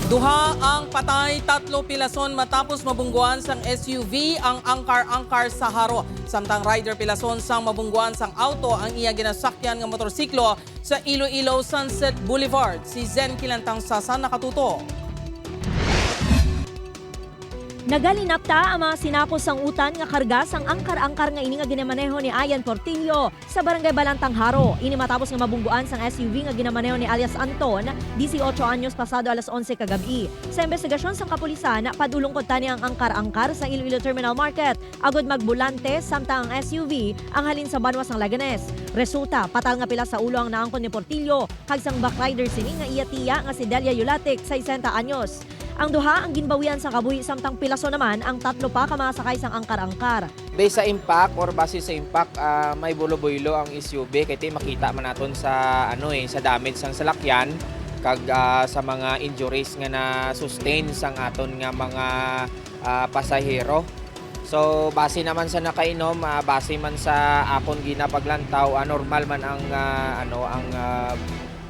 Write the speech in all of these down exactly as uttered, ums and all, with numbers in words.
Duha ang patay, tatlo pilason matapos mabungguan sang S U V ang angkar-angkar sa Jaro. Samtang rider pilason sang mabungguan sang auto ang iya ginasakyan nga motorsiklo sa Iloilo Sunset Boulevard. Si Zen Kilantang Sasa nakatuto. Nagalinapta ang mga sinapos sang utan nga karga sang angkar-angkar nga ini nga ginamaneho ni Ian Portillo sa Barangay Balantang, Jaro. Ini matapos nga mabungguan sang S U V nga ginamaneho ni alias Anton, dieciocho anyos, pasado alas onse kagab-i. Sa imbestigasyon sang kapulisan, padulong kuntani ang angkar-angkar sa Iloilo Terminal Market agod magbolante, samtang ang S U V ang halin sa banwa sang Leganes. Resulta, patal nga pilas sa ulo ang naangkon ni Portillo kag sang backrider sini nga iya tiya nga si Delia Yulatic, sesenta anyos. Ang duha ang ginbawian sa kabuhi, samtang pilason naman ang tatlo pa ka mga sakay sang angkar-angkar. Based sa impact or base sa impact, ah, may bulo-bulo ang S U V kay ti makita man naton sa, ano, eh, sa damage sang salakyan kag, ah, sa mga injuries nga na-sustain sang aton nga mga, ah, pasahero. So, base naman sa nakainom, ah, base man sa akon ginapaglantaw, ah, normal man ang, ah, ano, ang, ah,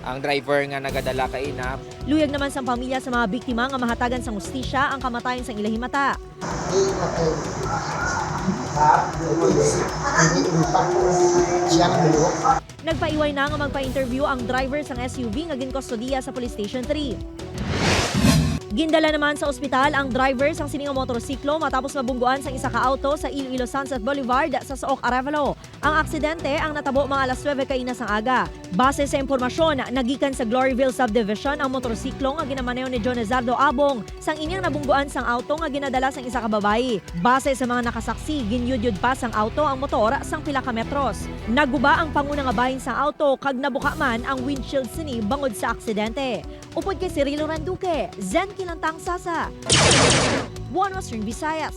ang driver nga nagadala kaina. Luyag naman sang pamilya sa mga biktima nga mahatagan sang hustisya ang kamatayon sang ila himata. Nagpaiway na nga magpa-interview ang driver sang S U V nga ginkustodiya sa Police Station three. Gindala naman sa ospital ang driver sang sini nga motorsiklo matapos mabungguan sang isa ka auto sa Iloilo Sunset Boulevard sa Sook, Arevalo. Ang aksidente ang natabo mga alas nuebe kaina sang aga. Base sa impormasyon, nagikan sa Gloryville Subdivision ang motorsiklo nga ginamaneho ni Jonezardo Abong sang inyang nabungguan sang auto nga ginadala sang isa ka babayi. Base sa mga nakasaksi, ginyudyod pa sang auto ang motor sang pila ka metros. Naguba ang panguna nga bahin sang auto kag nabuka man ang windshield sini bangod sa aksidente. Upod kay Cirilo Randuque, Zen Kilantang Sasa, One Western Visayas.